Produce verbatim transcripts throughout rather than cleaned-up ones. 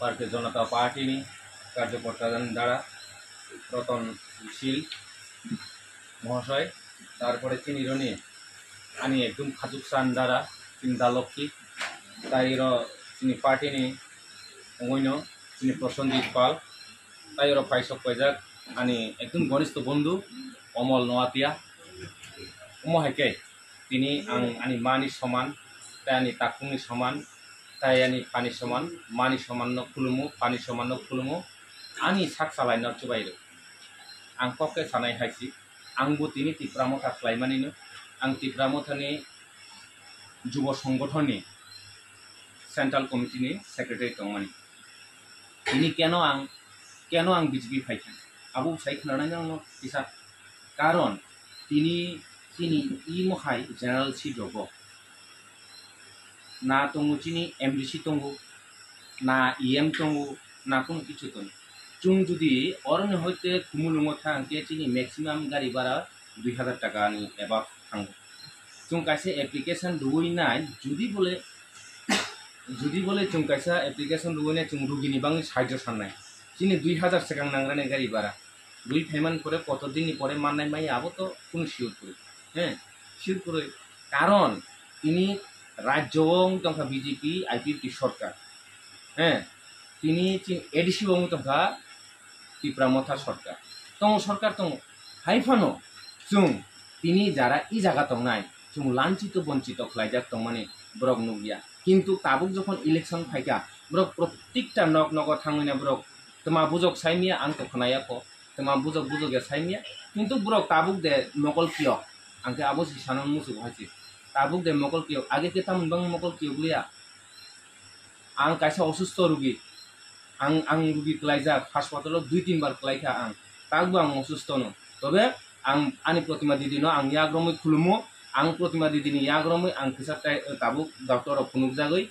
Bharatiya Janata Party ni karjokorta dara Ratan Sil mohosoi, tarpore chini roni ani ekdom khachuksan dara chini Dalokhi, tai ro chini party ni ongoino chini Prosenjit Pal, tai ro paisok paijak ani ekdom gonistho bondhu Omol Noatia. Omo hai khe tini ang ani mani soman, tai ani takhukni soman, tai ani phani soman, mani somanno khulumu, phani somanno khulumu, ani sak salaino chubairo. Ang kok khe sanai hai si, angbo tini Tipra Motha khlaimanino, ang Tipra Mothani Jubo Songgothonni Central Committee ni Secretary tongmani. Tini keno ang, keno ang B J P phaikha, abo sai khwnanai nangno kisa. Karon tini chini imo hai general seat rogo na tongo, chini M D C tongo, na E M tongo, na kono kichu tongo. Chwng jodi oroni hoite Khumulwngo thang khe chini maximum gari bhara dui hazar taka ni above thango. Chwng kaisa application rwui nai, jodi bole, jodi bole chwng kaisa application rwui nai, chwng rugini bangwi sahajyo sannai. Chini dui hazar swkang nangrani gari bhara. Rwi phaimani pore koto dinni pore mannai maya abo to kunu sure kwrwi. He, sure kwrwi. Karon tini rajyo o wng tongkha B J P, I P F T sorkar. He, tini chini A D C o wng tongkha Tipra Motha sorkar. Tongo sorkar tongo. Hai phano chwng tini jara i jaga tongnai, chwng lanchito bonchito khlaijak tongmani borok nukya. Kintu tabuk jokhon election phaikha, borok protikta nok nogo thangwina borok twma bujok saimya ang to khwnaya kho. Twma bujok bujok ya saimya. Kintu borok tabuk de mokol kiyok. Ang khe abo si sana muchuk hai se. Tabuk de mokol kiyok. Age khe tamoni bang mokol kiyok liya. Ang kaisa osusto rugi. Ang, ang rugi klaijak. Hospital o dui tin bar klaikha ang. Tabukbo ang osusto no. Tobe ang ani Protima didi no ang yagromwi khulumo. Ang Protima didi ni yagromwi ang kisa tai, tabuk doctor rok phunukjagwi.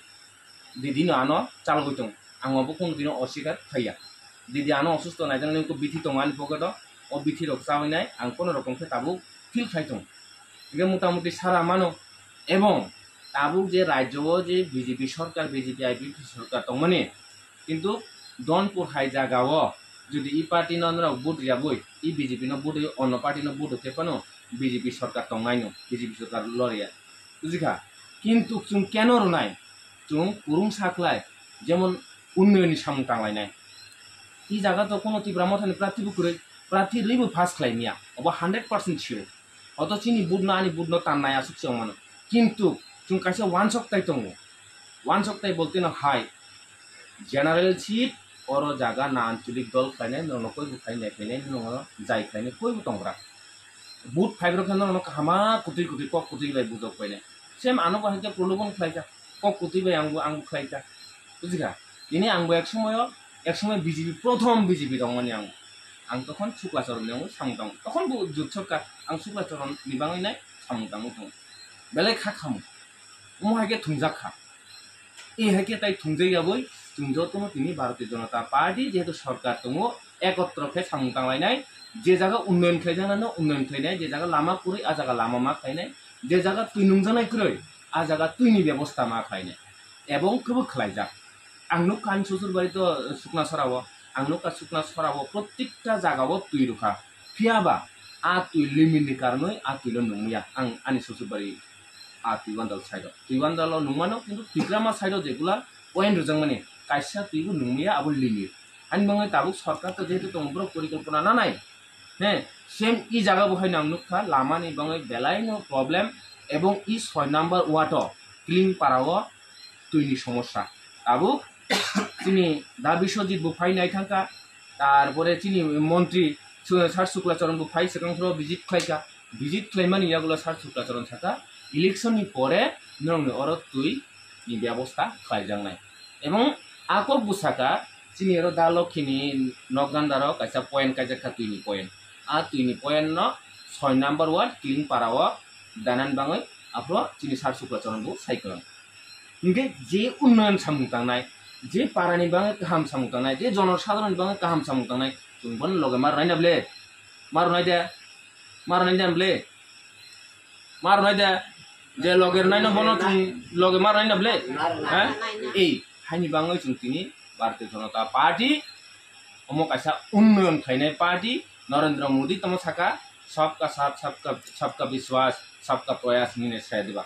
Didi no ano chalgwi tong. Ang obo kunu dino oswikar khaiya. Didi ano osusto naijak nini bithi tongo ani pocket o. O bithi rok chawi nai ang kono rokom khe tabuk feel khai tong. Hingke mota moti sara mano. Ebong tabuk je rajyo o je B J P sorkar, B J P I P F T sorkar tongmani, kintu Donpur hai jaga o jodi e party no norok vote riyaboi, e B J P no vote riyoi, onno party no vote riyoi phano B J P sorkar tongnai no, B J P sorkar loriya. Bujikha? Kintu chwng keno rwnai? Chwng kurung saklai, jemon unnoyonni samung tanglainai. I jaga to kono Tipra Mothani prarthi bo kwrwi, prarthi rwibo pass khlai miya, obo hundred percent sure. Oto chini budno ani budno tannai aswk se wngmano. Kintu chwng kaisa wansok tai tongo. Wansok tai bolte no hai, general seat, oro jaga na anchalik dol khlainai, nono koibo khlainai, khlainai, nono jai khlainai, koibo tongra. But phaibrok khe nono kahama kutui kutui kok kutui bai bujok painai. Same ano bo hai khe prolobon khlaikha, kok kutui bai angbo, angbo khlaikha. Bujikha? Tini angbo ek somoyo, ek somoy B J P, prothom B J P tongmani ang. Ang tokhon Sukla Charan ni wngwi samung tango. Tokhon bo jut sorkar, ang Sukla Charan ni bangwi nai samung tangwi tongo. Belai kha khamu. Omo hai khe thungjak kha. E hai khe tai thungjak yaboi, chwng jotono tini Bharatiya Janata Party jehetu sorkar tongo, ekotro khe samung tanglainai, je jaga unnoyon khlaijaknai no unnoyon khlainai, je jaga lama kwrwi a jaga lama ma khlainai, je jaga twi nungjaknai kwrwi a jaga twini bebosta ma khlainai, ebong kwbwi khlaijak. Ang nukha ani Susurbari to Sukna Sorao, ang nukha Sukna Sorao protikta jagao twi rwkha, phiyaba a twi limit ni karonwi a twino nungya ang ani Susurbari. A Twiwandal side o, Twiwandal o nungmano, kintu Twikrama side o jegula point rwjakmani kaisa twibo nungya abo limit. Ani bangwi tabuk sorkar to jehetu tongo borok porikolpona nanai. He, same i jaga bo hai nang nukha, lama ni bangwi belai no problem, ebong i soi number ward o Klingpara o twi ni somosya. Tabuk chini da Biswajit bo phai nai thangkha, tarpore chini montri Su-, Sir Sukla Charan bo phai swkang phoro visit khlaikha, visit khlaimani yagulo Sir Sukla Charan sakha, election ni pore norokni oro twi ni byabosta khlaijaknai. Ebong a kok bo sakha, chini oro da Lokhi ni nok gandaro kaisa point kaijak kha twi ni point. A twi ni point no soi number ward Klingpara o danan bangwi aphro chini Sir Sukla Charan bo sai kwrwng. Hinkhe je unnoyon samung tangnai, je parani bangwi kaham samung tangnai, je jonosadharon ni bangwi kaham samung tangnai, chwng bono loge ma rwnai na ble? Ma rwnai de? Ma rwnai de ble? Ma rwnai de? Je loge rwnai no bono chwng loge ma rwnai na ble? Ha? Ei, haini bangwi chwng tini Bharatiya Janata Party omo kaisa unnoyon khlainai party. Narendra Modi tamo saka, "Sabka saath, sabka, sabka biswas, sabka prayas" hinwi sai diba.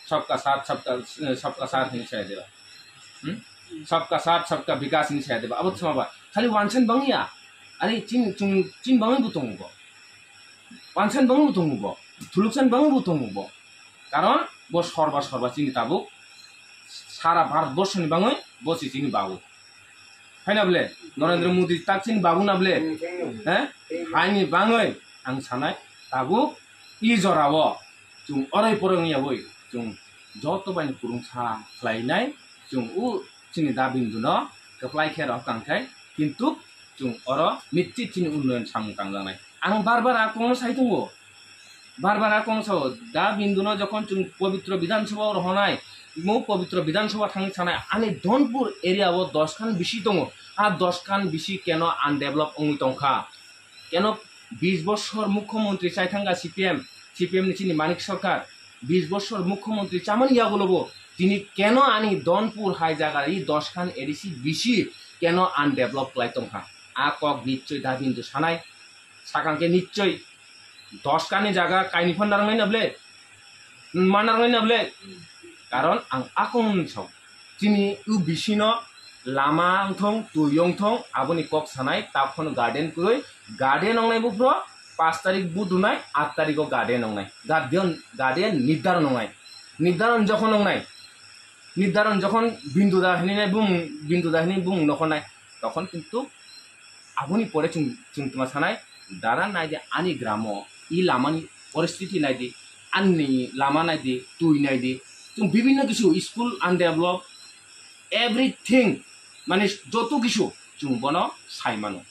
"Sabka saath, sabka, sabka saath" hinwi sai diba. Hmm? "Sabka saath, sabka vikas" hinwi sai diba. Abo thwma ba. Khali wansan bangya. Ari chin, chung, chin bangwi bo tongo bo. Wansan bangwi bo tongo bo. Thuluksan bangwi bo tongo bo. Karon bo sorba sorba chini tabuk sara Bharat borso ni bangwi bo si chini babu. Hai na ble, Narendra Modi tak chini babu na ble? He? Haini bangwi ang sanai tabuk i jora o chung orai poroi wngya wi chung joto bai ni kurungsa khlainai, chung u chini da bindu no kwplai khe rw kang khe, kintu chung oro nischit chini unnoyon samung tangjaknai. Ang bar bar a kongno sai tongo. Bar bar a kong sao, da binduno jokhon chwng Pabitra Bidhan Sabha o rohonai, mo Pabitra Bidhan Sabha thangwi sanai, ani Dhonpur area o dos khan bisi tongo, a dos khan bisi keno undevelop wngwi tongkha? Keno bis bosor mukhyamantri chai thangkha C P M, C P M ni chini Manik Sarkar, bis bosor mukhyamantri chamani yagulobo tini keno ani Dhonpur hai jaga i dos khan A D C bisi keno undevelop klai tongkha? A kok nichoi da bindu sanai, sakang khe nichoi dos kani jaga kaini phan narwknai na ble? Ma narwknai na ble? Karon ang akung wngwi sao, chini u bisino lama wngthong, twi wngthong, aboni kok sanai, ta phano garden kwrwi, garden wngnai buphro, pash tarik vote rwnai, aat tariko garden wngnai, garden, garden nirdaron wngnai, nirdaron jokhon wngnai, nirdaron jokhon bindu da hinwi bumung, bindu da hinwi bumung nokhornai, tokhon kintu aboni pore chwng, chwng tma sanai, dara naidi ani gramo, i lamani poristiti naidi, ani lama naidi, twi naidi, chwng bibinno kisu school undevelop, everything, mane joto kisu chwng bono sai mano.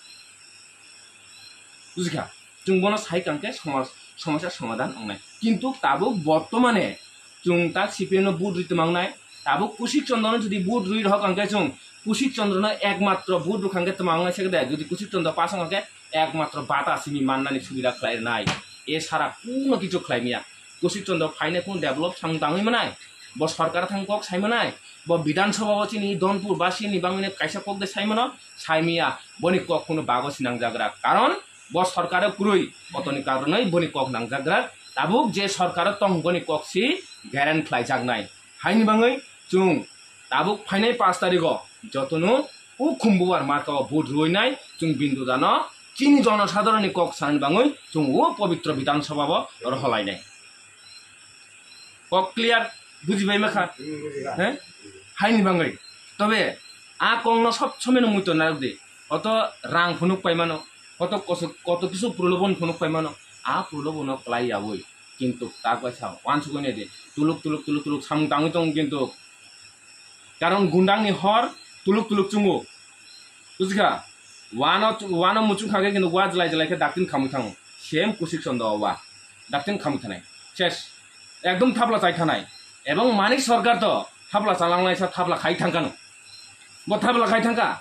Bujikha? Chwng bono sai kang khe somas-, somosya somadhan wngnai. Kintu tabuk bortomane chwng ta C P M no vote rwi twma wngnai. Tabuk Kushik Chandra no jodi vote rwi rohor kang khe chwng Kushik Chandra no ekmatro vote rwkha khe twma wngnai se de, jodi Kushik Chandra pass wngkha khe ekmatro bata simi mannani subida khlai rwnai. E sara kuno kichu khlai maya. Kushik Chandra phainai kunu develop samung tangwi manai? Bo sorkar thang kok sai manai? Bo Bidhan Sabha o chini Dhonpur ba sini bangmani kaisa kok de sai mano? Sai maya. Boni kok kunu bago sinang jagra. Karon bo sorkaro kwrwi, otoni karonwi boni kok nangjakra. Tabuk je sorkaro tong boni kok si guarantee khlaijaknai. Haini bangwi chwng tabuk phainai pash tarigo jotono u khumbubar marka o vote rwinai chwng bindu dano chini jonosadharonni kok sanani bangwi chwng o Pabitra Bidhan Sabha bo roholainai. Kok clear? Bujibai makha? Hmm, bujibai. He? Haini bangwi. Tobe a kongno sob someno muito narwk di. Hoto rang phunuk paimano, hoto koso-, koto kisu prolobon phunuk paimano, a prolobon no klai yawi. Kintu ta kaisa wansugwi nai di, tuluk, tuluk, tuluk, tuluk samung tangwi tongo kintu. Karon gundangni hor tuluk, tuluk chungo. Bujikha? Wano, wano muchung kha khe kintu wa jlai jlai khe daktin khamwi thango. Same Kushik Chandra wa. Daktin khamwi thanai. Ses. Ekdom thapla chai thanai. Ebong Manik Sarkar to thapla chalangnai sa thapla khai thangkano. Bo thapla khai thangka.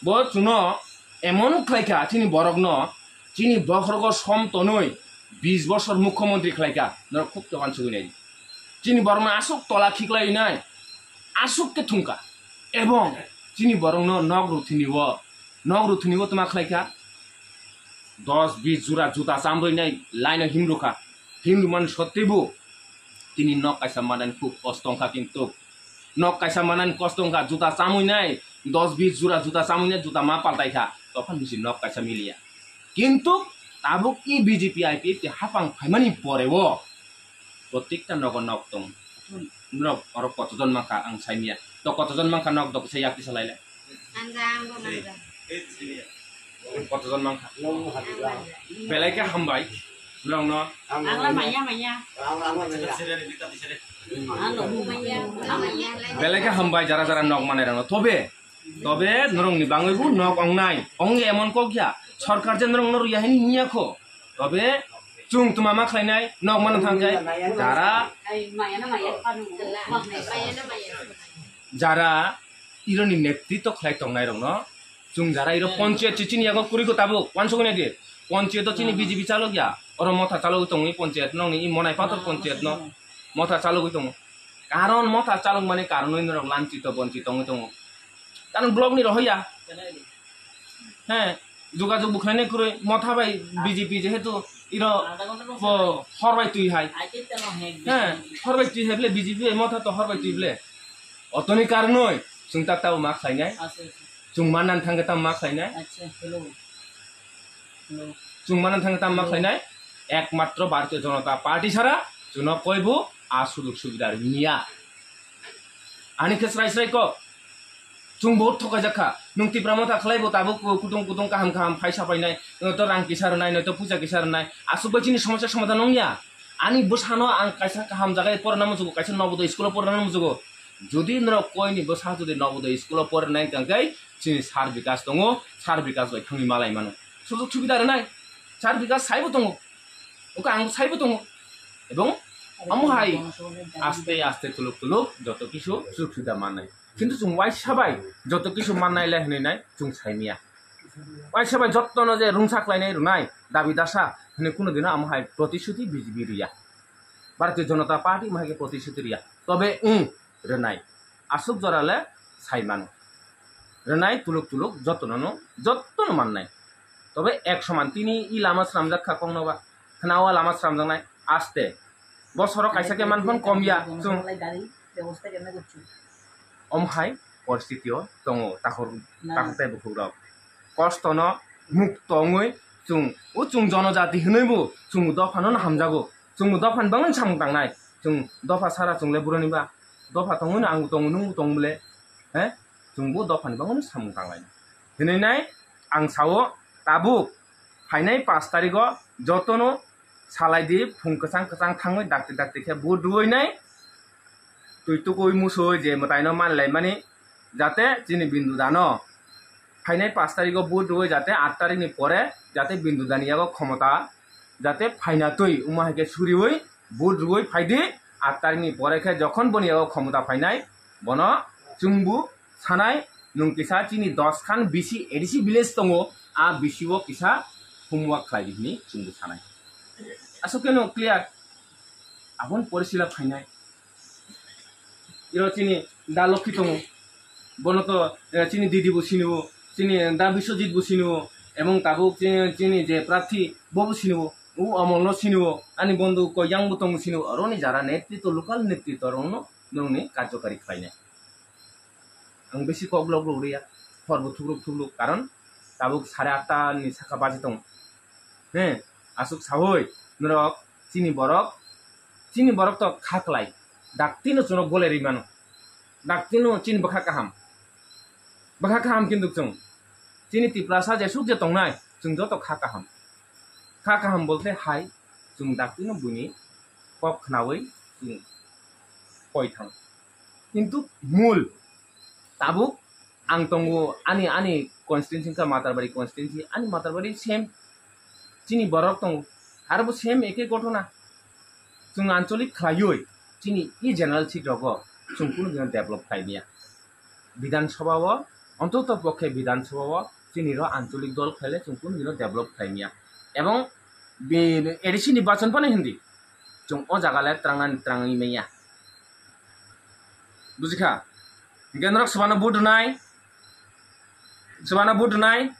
Bo chuno emon khlaikha chini borokno, chini bokhorogo som tonwi bis bosor mukhyamantri khlaikha. Norok khub to wansugwi nai. Chini borokno aswk tola khiklai nai. Aswk khe thungkha. Ebong chini borokno nok ruthini o, nok ruthini o tma khlaikha? Dos bis jura juta chamrwi nai laino himrwkha. Himrwmani sotteibo tini nok kaisa manani khub kosto wngkha, kintu nok kaisa manani kosto wngkha, juta chamwi nai, dos bis jura juta chamwi nai, juta ma paltai kha, tokhan bisi nok kaisa miliya. Kintu tabuk i B J P I P F T hapang phaimani pore o Protekta nogo nok tong. Norok oro kotojon mankha ang saimya. To kotojon mankha nok dok se yak kisa lailai. Anja, ang bo manja. Kotojon mankha. Belai khe hambai. Norokno. Ang la manya, manya. Ang la manya. Ang la manya. Belai khe hambai jara jara nok manai rokno. Tobe, tobe norokni bangwi bo nok ongnai. Ongya emon kok ya. Sorkar je norokno rwya hini hinya kho. Tobe chwng tma ma khlainai, nok mano thangkhe dara jara ironi netritw khlai tongnai rokno chwng jara iro ponchayat chini yago kwrwi kho tabuk wansugwi naidi. Ponchayat o chini B J P chalok ya, oro motha chalogwi tongwi ponchayat nokni i Monai Pathor ponchayat no motha chalogwi tongo. Karon motha chalok mani karonwi norok lanchito bonchito wngwi tongo. Tang block ni rohoya. He, jogajog bo khlainai kwrwi, Motha bai B J P jehetu iro bo hor bai twi hai. He, hor bai twi hai bole B J P bai Motha to hor bai twi bole. Otoni karonoi chwng tak tabo ma khlainai. Chwng manna thangkhe tamo ma khlainai. Chwng manna thangkhe tamo ma khlainai. Ekmatro Bharatiya Janata Party sara chwngno koibo a sujog subida rwniya. Ani khe srai srai kok. Chwng bo thokaijak kha. Nwng Tipra Motha khlai bo tabuk kutung kutung kaham kaham phaisa painai. Noito rang kisa rwnai, noito puja kisa rwnai. Aswk bai chini somosya somadhan wngya. Ani bwsano ang kaisa kaham jaga porna muchugo, kaisa Nobodoy school o porna muchugo. Jodi norok koini bwsa jodi Nobodoy school o pornai hwnkha khe chini sir Bikas tongo, sir Bikas bai thangwi malai mano. Sujog subida rwnai. Sir Bikas saibo tongo. Oka ang saibo tongo. Ebong amo hai aste aste tuluk tuluk joto kisu sujog subida mannai. Kintu chwng waisa bai joto kisu mannai le hwnwi nai chwng saimia. Waisa bai jottono je rungsa khlainai rwnai dabi dasa hwnwi kunu dino amo hai protishuti B J P rwya. Bharatiya Janata Party amo hai khe protishuti rwya. Tobe wng rwnai. Aswk jora le sai mano. Rwnai tuluk tuluk jottono no, jottono mannai. Tobe ek soman tini i lama swnamjak kha kokno ba. Khna o lama swnamjaknai aste. Bosoro kaisa khe manphano kom ya chwng. Omo hai poristiti o tongo takhuk, takhuk tei bukhuk rok. Kosto no mukto wngwi chwng, o chwng jonojati hwnwi bo chwng dophano no hamjago. Chwng dophani bagwi samung tangnai. Chwng dopha sara chwng le boroni ba. Dopha tongwi no ang tongo, nwng tongo bole. He? Chwng bo dophani bagwi no samung tanglai. Hwnwi nai ang sao tabuk phainai pash tarikh o jotono salai di, phung kwchang kwchang thangwi dakti dakti khe vote rwui nai twi tukui musui je mwtaino manlai mani, jate chini Bindu Dano phainai pash tarikh o vote rwui jate aat tarikh ni pore jate Bindu Dani yago khomota jate phaina twi wngma hai khe suriui vote rwui phai di, aat tarikh ni pore khe jokhon boni yago khomota phainai bono chwngbu sanai nwng kisa chini dos khan bisi A D C village tongo, a bisi o kisa homework khlai di hwnwi chwngbu sanai. Aswk khe no clear. Aboni pore sila phainai. Iro chini da Lokhi tongo. Bono to, eh, chini didi bo siniwo, chini da Biswajit bo siniwo, ebong tabuk chini, chini je prarthi bo bo siniwo, o Amol no siniwo, ani bondhu koi yang bo tongo siniwo. Oroni jara netritwo, local netritwo rokno nongni karjokari khlainai. Ang bisi kok lok lok riya, hor bo thukluk thukluk, karon tabuk sare atta ni saka baji tongo. He, aswk sawi norok chini borok, chini borok to kha klai, daktino chwngno gole ri mano, daktino chini bwkha kaham, bwkha kaham kintu chwng chini Tiprasa jesuk je tongnai chwng joto kha kaham, kha kaham bolte hai chwng daktino buini kok khnawi chwng koi thang, kintu mul tabuk ang tongo, ani, ani constituency wngkha Matarbari constituency, ani Matarbari same, chini borok tongo, aro bo same eke ghotona. Chwng ancholik khlaiwi chini e general seat rogo chwng kunu dino develop khlai maya. Bidhan Sabha o, ontoto pokhe Bidhan Sabha o chini ro ancholik dol khlaile chwng kunu dino develop khlai maya. Ebong bi-, A D C nirbachon phano hindi chwng o jaga le trangnani trangwi maya. Bujikha? Hingke norok swbano vote rwnai, swbano vote rwnai.